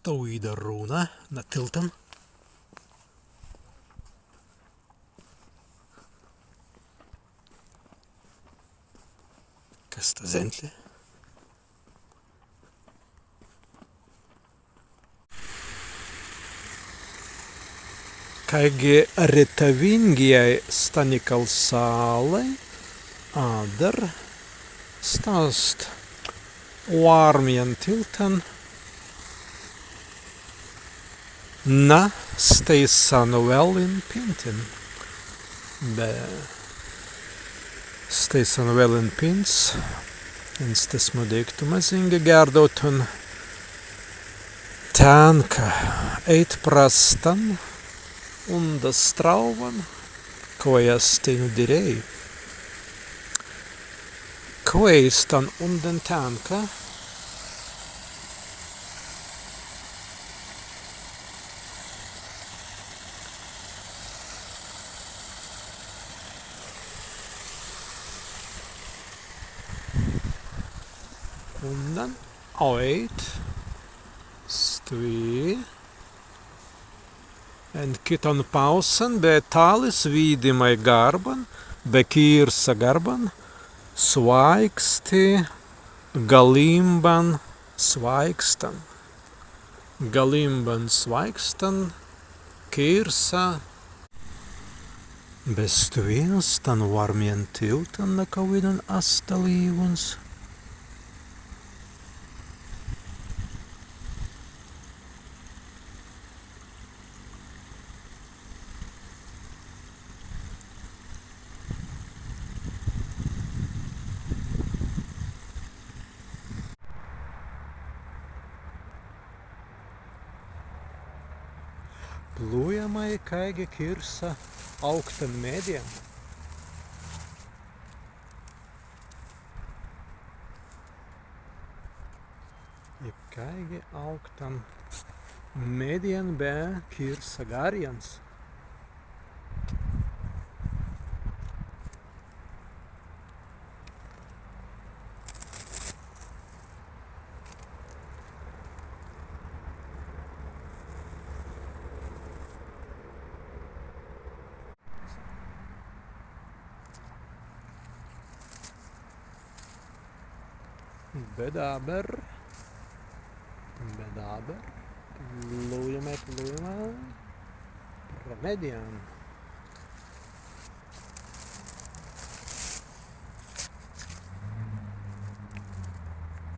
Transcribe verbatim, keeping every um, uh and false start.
Stawīda rūna na tiltan. Kas sta zentli? Kāigi retawīngi stan ikālsalai, adder sta ast wārmjan tiltan, na stēisan wēlin pintin. Be stēisan wēlin pints, en stesmu deīktu mazīngi gērdautun tenka ēit pra stan undas strāuwan, kwēi as teinū dirēi. Kwēi stan undan tenka. Undan, ēit stwi. En kitan pāusan be tālis widimai garban, be kīrsa garban, swāiksti galīmban swāikstan. Galīmban swāikstan, kīrsa. Be stwi stan wārmjan tiltan, na kawīdan as tālis līwuns. Plūjamai kāigi kīrsa aūktan meddjan. Ikāigi aūktan meddjan be kīrsa garrjans. Be dabber, be dabber, plūjamai, plūjamai pra meddjan.